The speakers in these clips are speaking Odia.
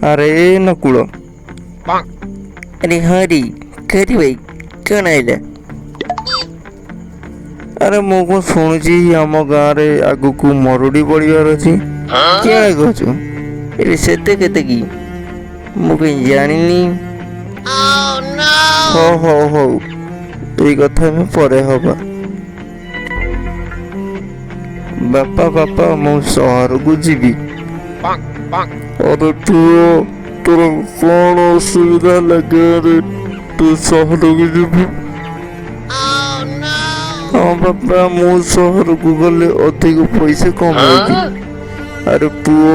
ଆରେ ନକୁଳ। ଆରେ ହଁ ରେ, କରେ ଭାଇ, କଣ ହେଲା? ଆରେ ମୁଁ କଣ ଶୁଣୁଛି ଆମ ଗାଁରେ ଆଗକୁ ମରୁଡ଼ି ପଡ଼ିବାର ଅଛି। କିଏ କହୁଛୁ? ଏ ସେତେ କେତେ କି ମୁଁ କାହିଁ ଜାଣିନି। ହଉ ହଉ ହଉ, ଏଇ କଥା ଆମେ ପରେ ହବା। ବାପା ବାପା, ମୁଁ ସହରକୁ ଯିବି। ଆରେ ପୁଅ, ତୋର କଣ ଅସୁବିଧା ହେଲା ଗାଁରେ, ତୁ ସହରକୁ ଯିବୁ? ହଁ ବାପା, ମୁଁ ସହରକୁ ଗଲେ ଅଧିକ ପଇସା କମେଇବି। ଆରେ ପୁଅ,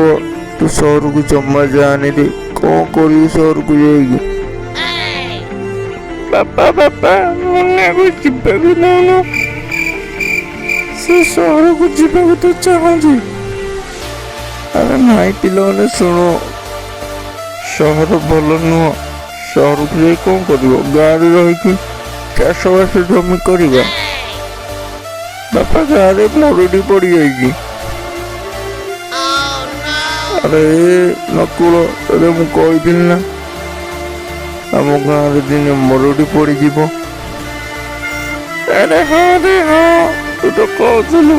ତୁ ସହରକୁ ଜମା ଯାଆନି ରେ, କଣ କରିବୁ ସହରକୁ ଯାଇକି? ବାପା ବାପା, ମୁନାକୁ ଯିବାକୁ ଦଉନ, ସେ ସହରକୁ ଯିବାକୁ ତ ଚାହୁଁଛି। ଆରେ ନାଇଁ ପିଲାମାନେ ଶୁଣ, ସହର ଭଲ ନୁହଁ, ସହରକୁ ଯାଇ କଣ କରିବ? ଗାଁରେ ରହିକି ଚାଷବାସ ଜମି କରିବା। ବାପା, ଗାଁରେ ମରୁଡ଼ି ପଡ଼ିଯାଇଛି। ଆରେ ନକୁଳ, ତତେ ମୁଁ କହିଥିଲି ନା ଆମ ଗାଁରେ ଦିନେ ମରୁଡ଼ି ପଡ଼ିଯିବ। ଆରେ ହଁ ରେ ହଁ, ତୁ ତ କହୁଥିଲୁ,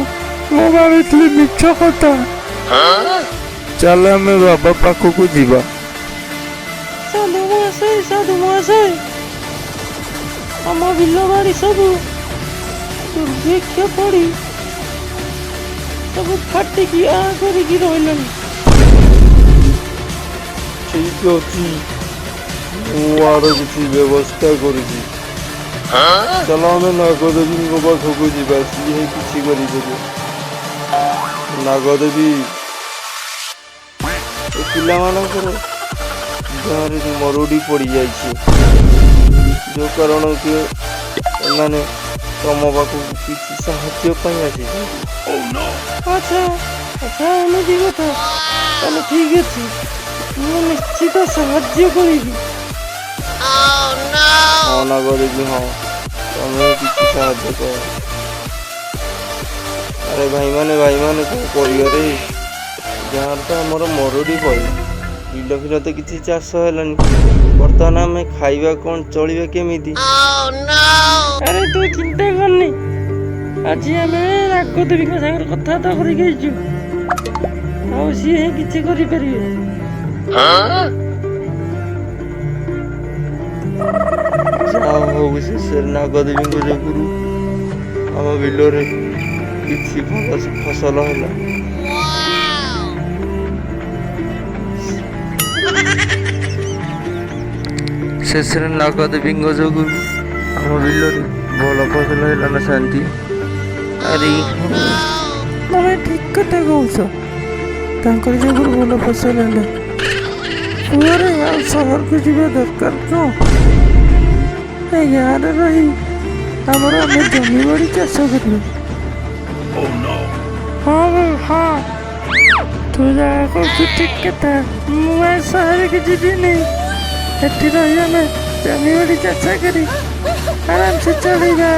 ମୁଁ ଭାବିଥିଲି ମିଛ କଥା। ଚାଲ ଆମେ ବାବା ପାଖକୁ ଯିବା। ସାଧୁ ମହାଶୟ, ସାଧୁ ମହାଶୟ, ଆମ ବିଲ ବାଡ଼ି ସବୁ ଦୁର୍ଭିକ୍ଷ ପଡ଼ି ସବୁ ଫାଟିକି ଆଁ କରିକି ରହିଲାଣି। ଠିକ ଅଛି, ମୁଁ ଆର କିଛି ବ୍ୟବସ୍ଥା କରୁଛି। ଚାଲ ଆମେ ନାଗଦେବୀଙ୍କ ପାଖକୁ ଯିବା, ସିଏ କିଛି କରିପାରିବେ। ନାଗଦେବୀ, ଏ ପିଲାମାନଙ୍କର ଗାଁରେ ମରୁଡ଼ି ପଡ଼ିଯାଇଛି, ଯେଉଁ କାରଣ କି ଏମାନେ ତମ ପାଖକୁ କିଛି ସାହାଯ୍ୟ ପାଇଁ ଆସିଛନ୍ତି। ଆଚ୍ଛା ଆଚ୍ଛା, ଏମିତି କଥା, ତାହେଲେ ଠିକ ଅଛି, ମୁଁ ନିଶ୍ଚିତ ସାହାଯ୍ୟ କରିବି। ହଁ ନାଗଦେବୀ, ହଁ, ତମେ କିଛି ସାହାଯ୍ୟ କର। ଆରେ ଭାଇମାନେ ଭାଇମାନେ, କଣ କରିବା ରେ? ଗାଁରେ ତ ଆମର ମରୁଡ଼ି ପଡ଼ିଲା, ବିଲ ଫିଲ ତ କିଛି ଚାଷ ହେଲାନି, ବର୍ତ୍ତମାନ ଆମେ ଖାଇବା କଣ, ଚଳିବା କେମିତି? ଆରେ ତୁ ଚିନ୍ତା କରନି, ଆଜି ଆମେ ନାଗଦେବୀଙ୍କ ସାଙ୍ଗରେ କଥାବାର୍ତ୍ତା କରିକି ଆସିଛୁ, ଆଉ ସିଏ ହିଁ କିଛି କରିପାରିବେ। ଯାହା ହଉ, ଶେଷରେ ନାଗଦେବୀଙ୍କ ଯୋଗୁରୁ ଆମ ବିଲରେ କିଛି ଭଲ ଫସଲ ହେଲା। ଶେଷରେ ନାଗଦେବୀଙ୍କ ଯୋଗୁରୁ ଆମ ବିଲରେ ଭଲ ଫସଲ ହେଲା ନା ଶାନ୍ତି? ଆରେ ତମେ ଠିକ କଥା କହୁଛ, ତାଙ୍କର ଯୋଗୁରୁ ଭଲ ଫସଲ ହେଲା। ପୁଅରେ ଆଉ ସହରକୁ ଯିବା ଦରକାର କଣ? ଏ ଗାଁରେ ରହି ଆମର ଆମେ ଜମି ବାଡ଼ି ଚାଷ କରିବା। ହଁ ବୋଉ, ହଁ, ତୁ ଯାହା କହୁଛୁ ଠିକ କଥା, ମୁଁ ଆଉ ସହରକୁ ଯିବିନି, ଏଠି ରହି ଆମେ ଜମି ବାଡ଼ି ଚାଷ କରି ଆରାମସେ ଚଳିବା।